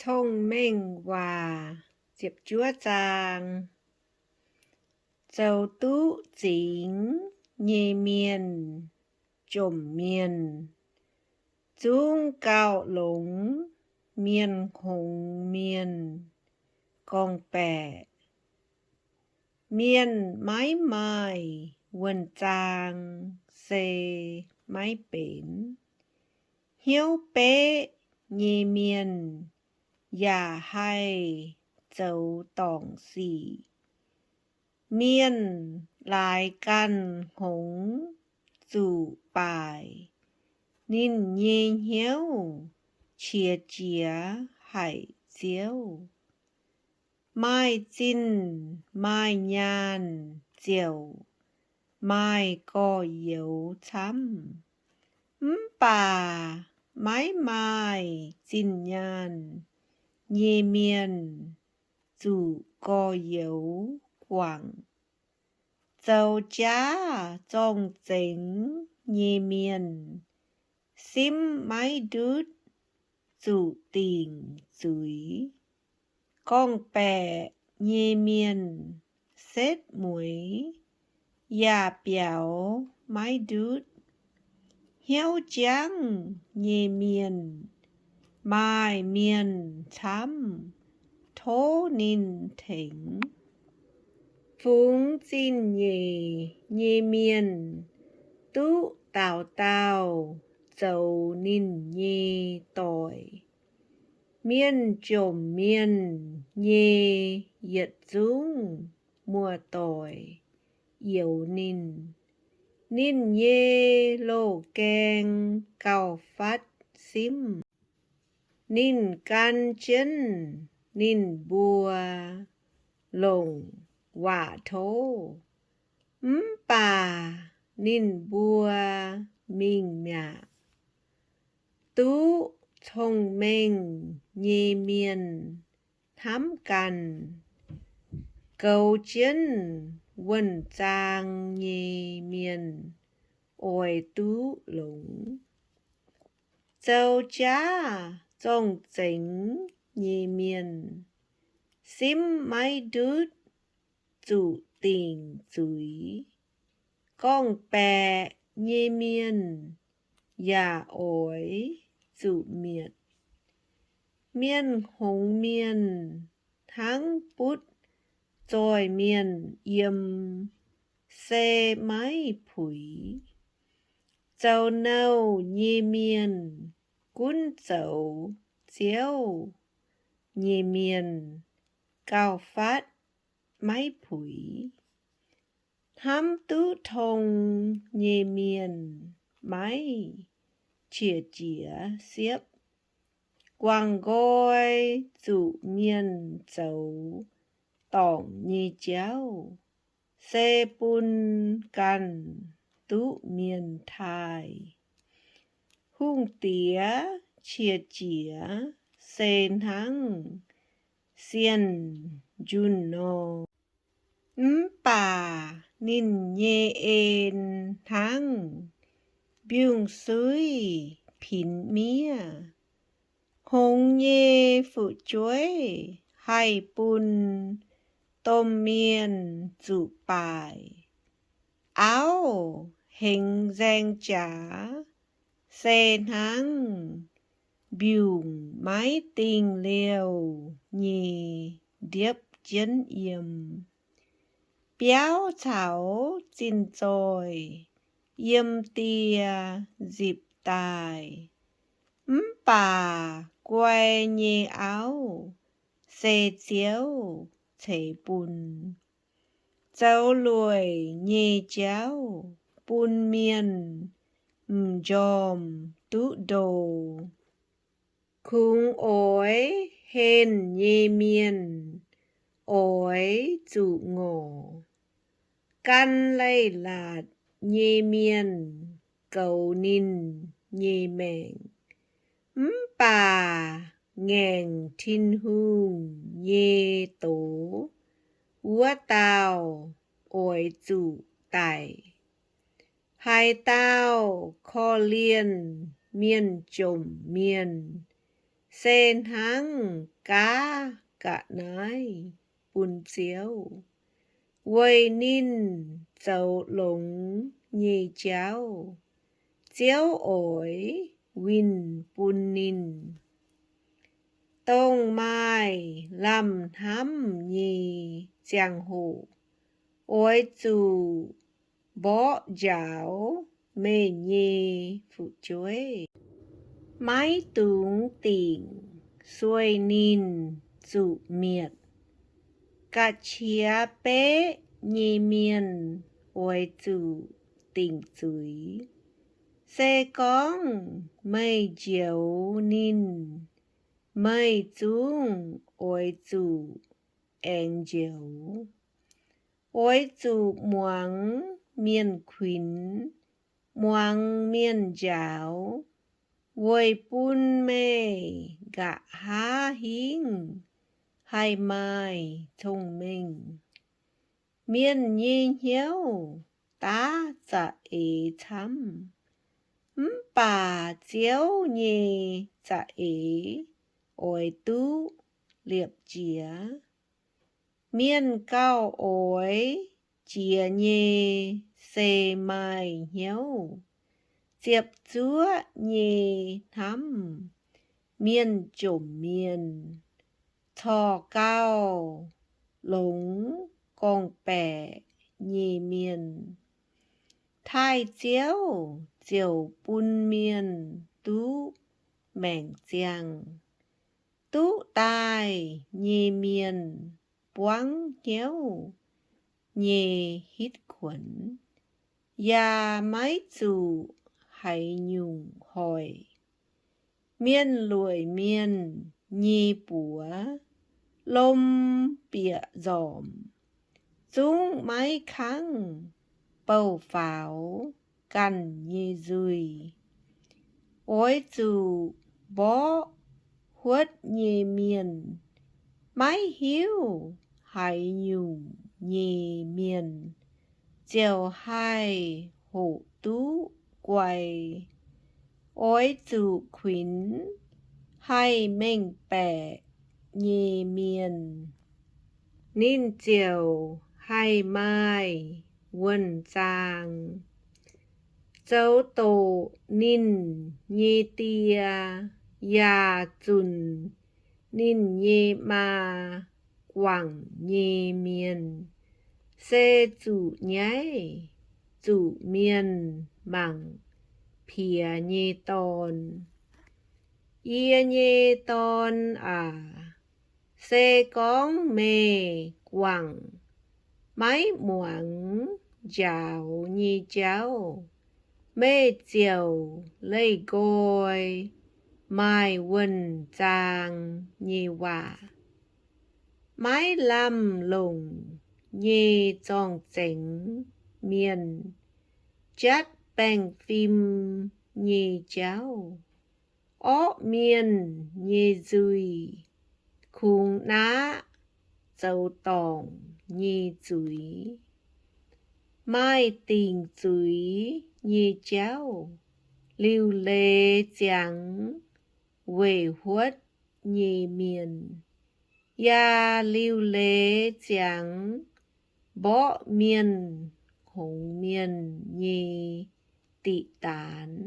Tong-Mengh Waac ziepc juov zaang. Zoux duqv zingx nyei mienh, jomc mienh, zungv gauh longx mienh hngongx mienh gorngv-baeqc. Mienh maiv maaih wuonh zaang se maiv benx. Hnyouv beqv nyei mienh yaac haih zoux dorngc sic. Mienh laaix ganh hngongx zuqc baaic, ninh nyei hnyouv qiex jiez haic Ziouv. Maaih zinh maaih nyaanh ziouc maaih gorx-youz camv, mv baac maiv maaih zinh nyaanh nyei mienh zuqc gorx-youz guangc. Zoux jaav zorng-zengx nyei mienh simv maiv ndutv zuqc dingc zuiz. Gorngv-baeqc nyei mienh setv mueiz yaac biaux maiv ndutv. Hnyouv jangv nyei mienh maaih mienh camv tov ninh tengx. Fungx zingh nyeic nyei mienh duqv daaux daauh zoux ninh nyei doic. Mienh jomc mienh nyei yietc zungv muoz-doic youx ninh. Ninh nyei loz-gaeng gauh fatv simv. Ninh gan jienv ninh mbuo longc waac tov, mv baac ninh mbuo mingh mi'aqv. Duqv cong-mengh nyei mienh hnamv ganh, goux jienv wuonh zaang nyei mienh oix duqv longx. Zoux jaav zorng-zengx nyei mienh simv maiv ndutv zuqc dingc zuiz. Gorngv-baeqc nyei mienh yaac oix zuqc mietc. Mienh hngongx mienh hnangv butv zoih mienh yiem, se maiv puix. Zoux nouh nyei mienh gunv zoux Ziouv nyei mienh gauh fatv maiv puix. Hnamv duqv tong nyei mienh maiv qiex jiez siepv. Guangc nqoi zuqc mienh zoux dorngc nyei jauv, se bun ganh duqv mienh taaih. Hungh diex qiex jiez se hnangv sienh njunh nor, mv baac ninh nyei en hnangv mbiungc-suiv pinx miev. Hngongx nyei fu'jueiv haih bun domh mienh zuqc baaic. Auv hengx nzaeng jaax se hnangv mbiungc maiv dingh liouh nyei ndiepv jienv yiem. Biauv caux zinh zoih yiem die nzipc daaih, mv baac guai nyei auv se Ziouv ceix bun. Zoux lueic nyei jauv bun mienh m'njormh duqv ndo. Kungx oix henh nyei mienh oix zuqc ngorc. Gan leiz-latc nyei mienh goux ninh nyei maengc, mv baac ngaengc Tin-Hungh nyei doz wuov dauh oix zuqc daic. Haaix dauh korv-lienh mienh jomc mienh, se hnangv gaav ga'naaiv bun Ziouv, weic ninh zoux longx nyei jauv. Ziouv oix winh bun ninh. Dongh maaih lamh hnamv nyei ziangh hoc, oix zuqc mborqv njaaux meih nyei fu'jueiv. Maiv dungx dingc sueih ninh zuqc mietc. Ga'qiex beqv nyei mienh oix zuqc dingc zuiz. Se gorngv meih njoux ninh, meih zungv oix zuqc aengx njoux. Oix zuqc muangx mienh kuinx, muangx mienh njaaux, weic bun meih nqa'haav hingv haih maaih cong-mengh. Mienh nyei hnyouv daav za'eix camv, mv baac Ziouv nyei za'eix oix duqv liepc jiez. Mienh gauh oix jiex nyei se maaih hnyouv ziepc zuoqv nyei hnamv. Mienh jomc mienh corc gauh longx gorngv-baeqc nyei mienh. Taaih Ziouv ziouc bun mienh duqv maengc ziangh. Duqv daaih nyei mienh buangv hnyouv nyei hitv kuonx, yaac maiv zuqc haaix nyungc hoic. Mienh lueic mienh nyei buoz lom bieqc nzormc, zungv maiv kangv bouh faaux ganh nyei nzuih. Oix zuqc mborqv huotv nyei mienh, maiv hiuv haaix nyungc nyei mienh ziouc haih hoqc duqv guai. Oix zuqc kuinx haih mengh baeqc nyei mienh, ninh ziouc haih maaih wuonh zaang. Zoux doqc ninh nyei die yaac zunc ninh nyei maa guangc nyei mienh se zuqc nyaiv, zuqc mienh mangc piex nyei dorn. Yie nyei dorn aac, se gorngv meih guangc maiv muangx njaaux nyei jauv, meih ziouc leih nqoi maaih wuonh zaang nyei waac. Maiv lamh longc nyei zorng-zengx mienh jatv baengh fim nyei jauv. Orqv mienh nyei nzuih kungx naqv zoux dorngc nyei zuiz. Maaih dingc zuiz nyei jauv liuc leiz ziangx weic huotv nyei mienh, yaac liuc leiz ziangx mborqv mienh hngongx mienh nyei diqc daanx.